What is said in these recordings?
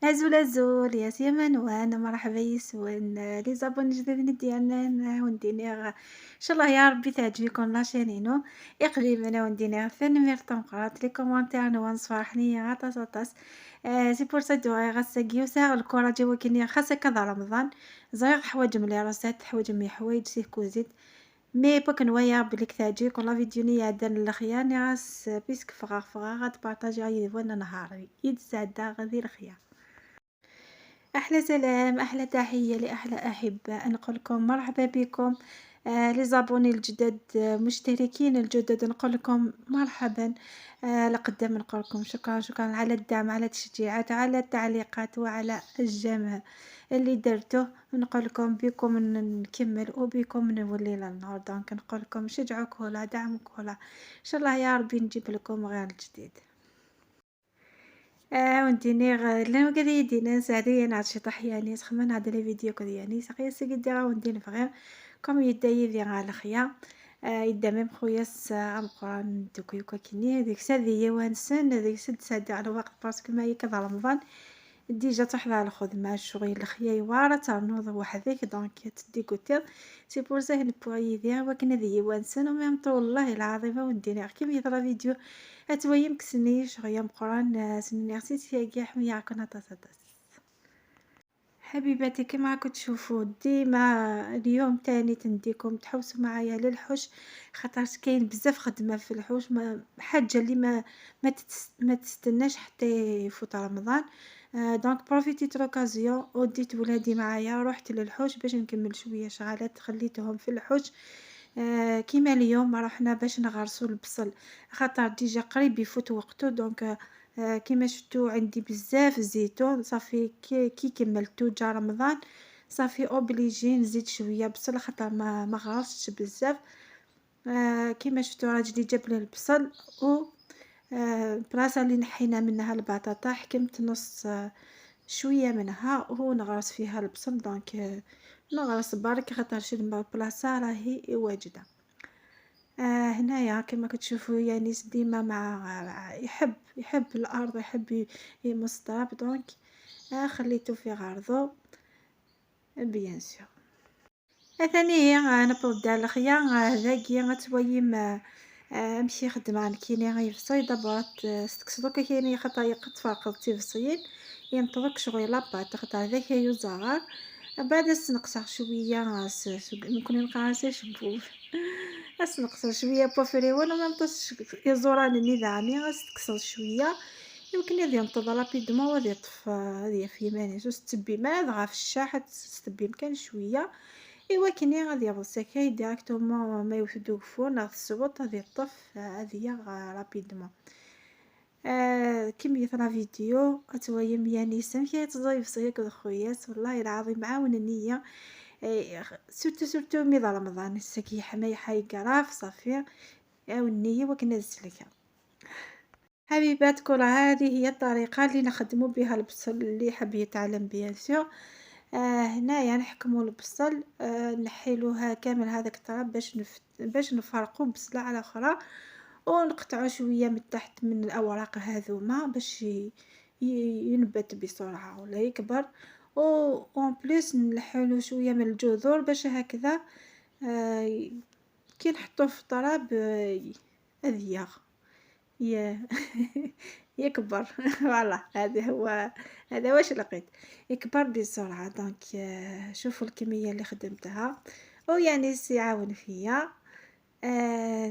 أزول أزول يا سي منوان، مرحبا يسون les abonnés جداد ديالنا ونديني. ان شاء الله يا ربي تعجبكم la chaîne ينو اقليم ونديني ثاني تنقرات les commentaires نوان صفرحني غاطاس غاطاس. C'est pour ça دو غاساكيو ساغ ال courage وكني خاصة كذا رمضان زيغ حوايج من les recettes، حوايج من حوايج سيه كوزيت mais بوك نوايا بليك تعجبكم la vidéo ني عدن الخياني غاس puisque فغا فغا غاتبارطاجي غير نهار يتسعدا غادي الخيار. احلى سلام، احلى تحيه لاحلى احباء، نقول لكم مرحبا بكم. Les abonnés الجدد، مشتركين الجدد، نقول لكم مرحبا. لقدام نقول لكم شكرا شكرا على الدعم، على التشجيعات، على التعليقات وعلى ال j'aime اللي درته. نقول لكم بكم نكمل وبكم نولي للنهار. donc نقول لكم شجعوا كولا، دعموا كولا، ان شاء الله يا ربي نجيب لكم غير الجديد. ونديني لأن كذا يدينا سعدية نعطي طحياني سخمان هذا les vidéos كذا سقيا سقدي وندين فغير comme يدا يدي على الخيا. يدا même خويا أمقران دوكا كيني ديك سادية وانسان ديك سد سادي على الوقت parce que ما هي كذا رمضان déjà تحضر الخدمة الشغل الخيا يوارا تنوض وحدك donc تديكوتي. c'est pour ça نبغي يدير وكن ذي وانسان و même والله العظيم وندير كيف يطرا فيديو اتويم كسني شغيا مقران سني غسيت كاع حميا كنا تاساتاس. حبيباتي، كما راكم تشوفوا ديما اليوم تاني تنديكم تحوسوا معايا للحوش خاطرش كاين بزاف خدمه في الحوش، ما حاجه اللي ما تستناش حتى يفوت رمضان. Donc profit يت l'occasion وديت ولادي معايا، رحت للحوش باش نكمل شويه شغالات خليتهم في الحوش. كيما اليوم رحنا باش نغرسو البصل خاطر déjà قريب يفوت وقته. donc كيما شفتو عندي بزاف الزيتون، صافي كي كملتو جا رمضان، صافي obligé نزيد شويه بصل خاطر ما غرستش بزاف. كيما شفتو راجلي جاب لي البصل و البلاصه اللي نحينا منها البطاطا حكمت نص شويه منها ونغرس فيها البصل. donc نغرس برك خاطرش البلاصه راهي واجده. هنايا كما كتشوفوا يانيس ديما مع يحب الارض، يحب يمص التراب، donc خليته في غرضو bien sûr. ثاني نبدا الخيا ذاكي غتويم امشي خدمة كيني غيفصي دابا ستكسدوك كيني خاطر يقد تيفصيل ينطرك شغل la pâte خاطر هذاك يزغر بعد سنقصر شوية ممكن نلقى شبوف اسنقصر شوية بوفريوان وما نطش يزوران النظامي غاستكسر شوية يمكن يدي ينطض rapidement وغادي يطف هذه في ماني تبي ما في الشاحة تبي مكان شوية. إوا كني غادي يغسل directement ما يوسدو four غتسوط غادي يطف هذه rapidement. كيما يطرا فيديو اتويم يانيس كي تضيف صيك خوياس والله العظيم عاون النية surtout surtout مي رمضان السكي حماي حي قراف صافي عاوني وكنا نسلكها. حبيبات كل هذه هي الطريقة اللي نخدمو بها البصل اللي حاب يتعلم bien sûr. هنايا نحكمو البصل، نحيلوها كامل هذاك التراب باش نفرقو بصلة على اخرى ونقطعو شوية من تحت من الأوراق هذوما باش ينبت بسرعة ولا يكبر و en plus نلحولو شوية من الجذور باش هكذا كي نحطوه في التراب أذيغ يكبر. voilà، هذا هو، هذا واش لقيت، يكبر بسرعة. donc شوفوا الكمية اللي خدمتها ويعني يعاون فيا.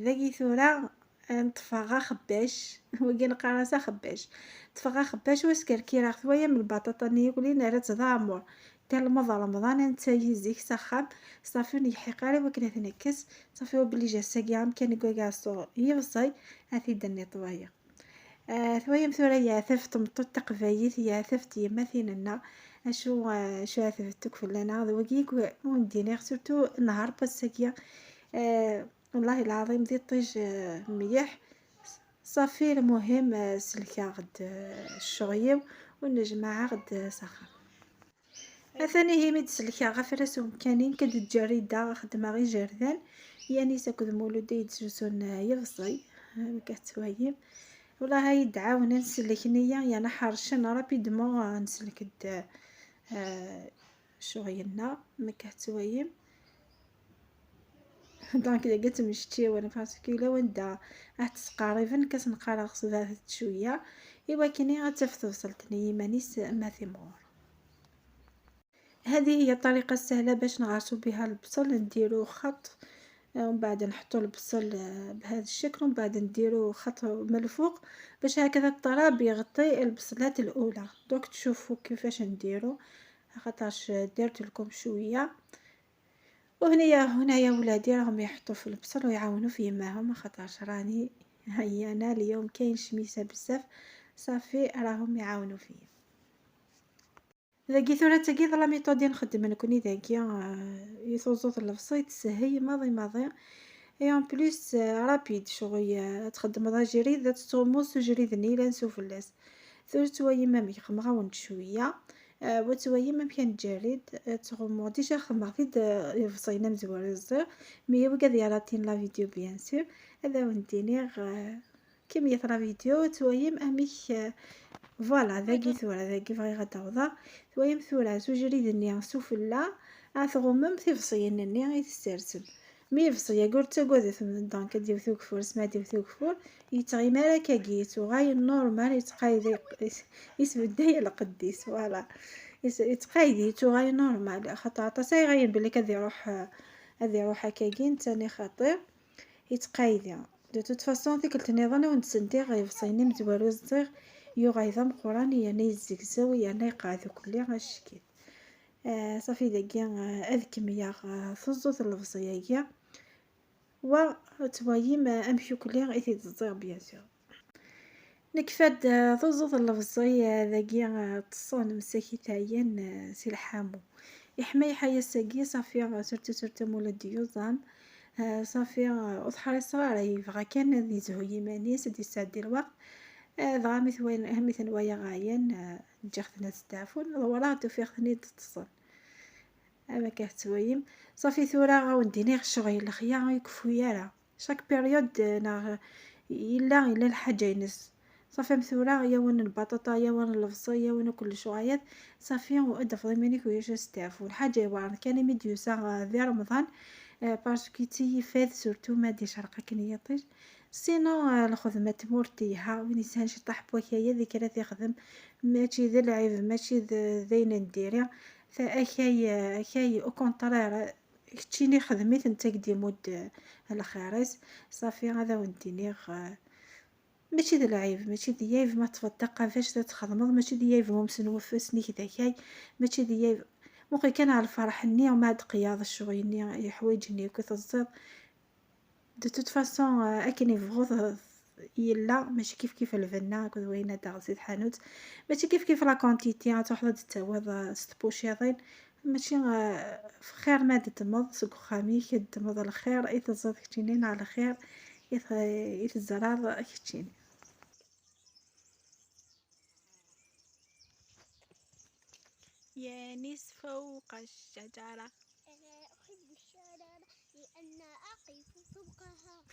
ذاكي ثورة نطفى خباش وكي نقرا خباش طفى خباش واسكر ثويا من البطاطا نيقولي نارا تضامر تال رمضان انت يزيك سخام صافي نيحي قاري وكنا تنكس صافي obligé ساقي كان كاع يفصي هاثي دني طوايا. ثويا مثورا يعثف تمطو تقبايت يعثف تيما اشو شو عثفتك فلانا وكيك ونديني surtout نهار باساكيا. والله العظيم دي طيج مليح صافي. المهم سلكا غد الشغيو ونجمع غد سخر ثاني هي ميد سلكا غفرس كانين كد الجريدة خدمة غي جردان يعني ساكد مولودي يتسوسون يفصي كتوايم. والله هاي دعاونا نسلك نيا يعني حرشنا rapidement نسلك شغيلنا ما كهتوايم. donc اذا قلت مشتي وانا parce que الا وندا تقريبا كتنقرا خصها شوية ايوا كيني غتفت وصلتني مانيس ما ثمور. هذه هي الطريقة السهلة باش نغرسو بها البصل. نديرو خط ومن بعد نحطو البصل بهذا الشكل، ومن بعد نديرو خط من الفوق باش هكذا التراب يغطي البصلات الاولى. دوك تشوفوا كيفاش نديرو خاطرش درت لكم شوية. وهنايا هنايا ولادي راهم يحطوا في البصل ويعاونوا في يماهم، خاطرش راني هيا انا اليوم كاين شميسه بزاف صافي راهم يعاونوا فيا. ذاكي ثورة تاكي la méthode نخدم نكوني ذاكي يثوزوط البصل تسهي ماضي ماضي et en plus rapide شغل تخدم ذا جريد تصوموس جريد نيلا نسوف اللاس ثورة توايا ما يخمغاون شوية وتوايا ما كان جريد تغمو déjà خمغتيد يفصينا مزوار الزر mais وكاد يراتين la vidéo bien sûr هذا ونديني كمية la vidéo توايم اميك voilà. ذاكي ثورة ذاكي بغي غتوضا ثوايم ثورة سوجريد ني سفلا اثغمم تفصين ني غي تسترسم mais فصيا قلت تقعد donc ديو ثوك سما ديو ثوك فور يتغي كاكي يتوغاي normal يتقايد يسبداي القديس voilà يتقايد يتوغاي normal خاطر عطاساي غاين بلي كاد يروح هذي يروح هكاكي نتاني خاطر يتقايد de toute façon ديك التنظام ونتسندي غيفصيني مزوارو الزيغ يوغاي ذا مقران يعني يزكزو يعني يقعد كلي غاشكيت صافي داكي هاد كمية ثزوت البصياكي و توايم امشي كلي غير تزيغ bien sûr. نكفاد ثزوت البصي ذاكي تصون مساكي تاين سي الحامو يحمي حيا ساكي صافي surtout surtout مولا ديوزام صافي وتحري صغار يبغى كان يزهو يمانيس دي سادي الوقت دغا مثل ويا غاين نجختنا تستعفون وراه توفيقتني تتصل اما كهتويم صافي ثورة غاونديني الشغل الخيا يكفو يارا chaque période نا الا الا الحاجة ينس صافي مثورة يا وين البطاطا يا وين البصل يا وين كل شغايات صافي وادف ضميني كويش استعفون الحاجة يوارن كان ميديوسا ذي رمضان parce que تي فات surtout ما دي شرقه كنيطيش sinon الخدمة تمورتيها وين يسهل شي طاح بوكايا ذيك راه تخدم ماشي ذا العيب ماشي ذين نديري فاكاي اكاي au contraire كتشيني خدميت نتا كديمود الخارس صافي غادا ونديني ماشي ذا العيب ماشي ذي ما تفطق فاش تخدمض ماشي ذي ممسن وفسني كذا ماشي ذي موقي كان على الفرح ني وما دقياض الشغل ني حوايج ني كي de toute façon اكن يفغوض يلا ماشي كيف كيف الفنا كود وين دا زيد حانوت ماشي كيف كيف la quantité تروح تتعوض ست بوشيطين ماشي خير ما تتمض سوق خامي كتمض الخير اي تزاد كتشينين على خير اي تزرار كتشيني. يانس فوق الشجرة. أنا أحب الشجرة لأن أقف فوقها.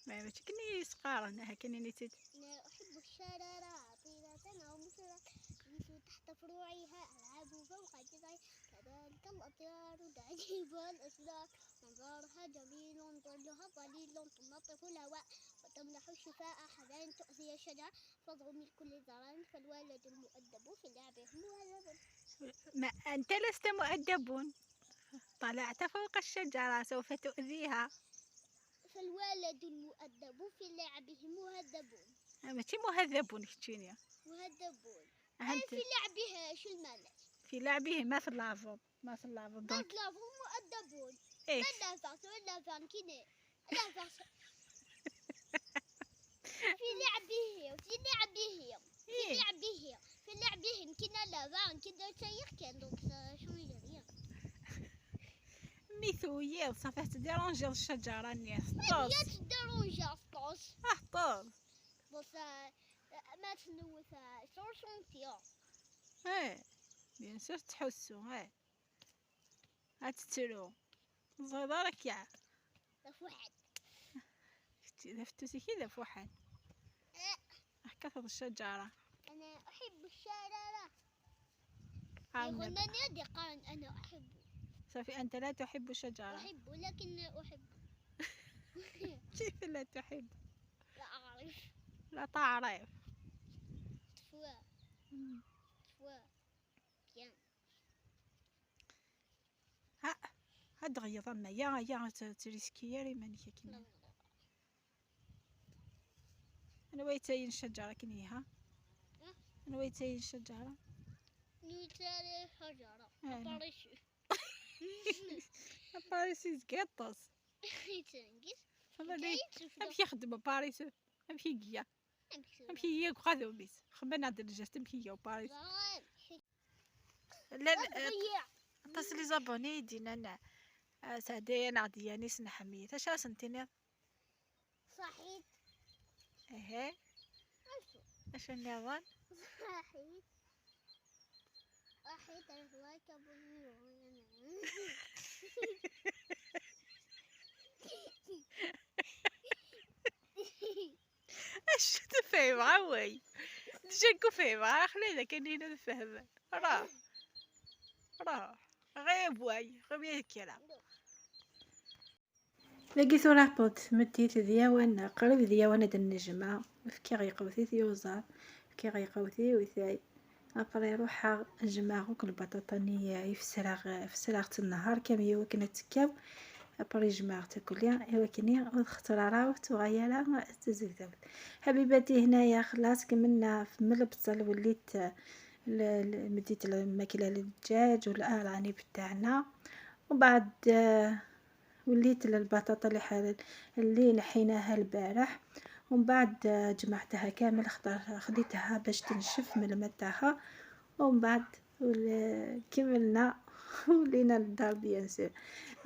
ما ماشي كني سقارة كني نتيت. أنا أحب الشجرة عطيرة أو مثلة أمشي تحت فروعها ألعب فوق جذعها كذلك الأطيار تعجب الأشجار منظرها جميل ظلها ظليل تنظف الهواء وتمنح الشفاء حذاء تؤذي الشجر فضع من كل ضرر فالولد المؤدب في لعبه مهذب. ما أنت لست مؤدب، طلعت فوق الشجرة سوف تؤذيها. فالولد المؤدب في لعبه مهذب. ماشي مهذب كتشينيا مهذب في لعبه شو المعنى؟ في لعبه ما في اللعب ما في اللعب ما في اللعب مؤدبون. إيه لا كيني لا في لعبه في لعبه في لعبه في لعبهم كنا لافان كنا شيخ كان donc شوية rien ميثوية صافي تديرونجي الشجرة الناس طوز هي تديرونجي طوز طوز بص ما تنوث سورسونتيا ايه bien sûr تحسو ايه هاتتلو زيدارك يا واحد. ذا كذا فوحان. كثر الشجرة. أنا أحب الشجرة. يغنى قال أنا أحب. صافي أنت لا تحب الشجرة. أحب ولكن أحب. كيف لا تحب؟ لا أعرف. لا تعرف. تفوا. تفوا. بيان. ها هاد غيظ ما يا تريسكي يا ماني كيما. أنا ويتاين الشجرة كنيها. أنا ويتاين الشجرة. نويتاين الشجرة. باريس. باريس يتقطص. يتنقص. أمشي يخدم باريس. أمشي يجيا. أمشي يجيا وخذوا بيس. خمنا عند الجاس تمشي يا باريس. لا تصلي زابوني دينا سعدية نعدية نيس نحمية. اش سنتيني؟ صحيت. ايه اش النظام؟ صحيت. صحيت لايك ابوني. اش تفهم عوي دجاكو فهم خلينا كان هنا نفهم راه راه غير بواي غير كلام. لقيتو راه مديت دياوانا قريب دياوانا د النجمة فكي غيقوثي ثيوزار فكي غيقوثي وثاي ابري روحا نجمع البطاطا ني يفسرغ النهار كامل وكنا تكاو ابري جمعت كليا ايوا كني ودخلت راه تغيرا تزيد. حبيباتي هنايا خلاص كملنا من البصل وليت مديت الماكلة للدجاج والارانب تاعنا، وبعد وليت للبطاطا اللي نحيناها البارح، ومن بعد جمعتها كامل خديتها باش تنشف من الماء تاعها، ومن بعد كملنا ولينا للدار bien sûr.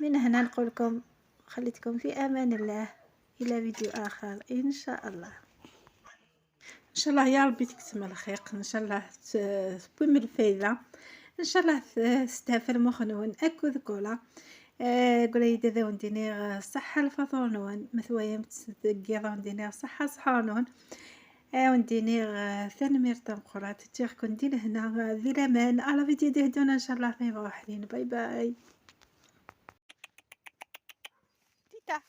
من هنا نقول لكم خليتكم في امان الله، الى فيديو اخر ان شاء الله. ان شاء الله يا ربي تكتم الخيق، ان شاء الله تبوم الفايدة، ان شاء الله تستافر مخنون اكو ذكولا. قولي دادا ونديني صحة الفطور مثوايا متقيضة ونديني صحة صحانون ونديني ثاني تنقرات تيخ كندير هنا ذي الامان على فيديو دهدونا ان شاء الله في روحين. باي باي. تيتا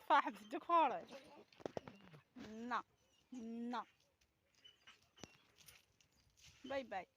صاحب الدكتور. نا نا باي باي.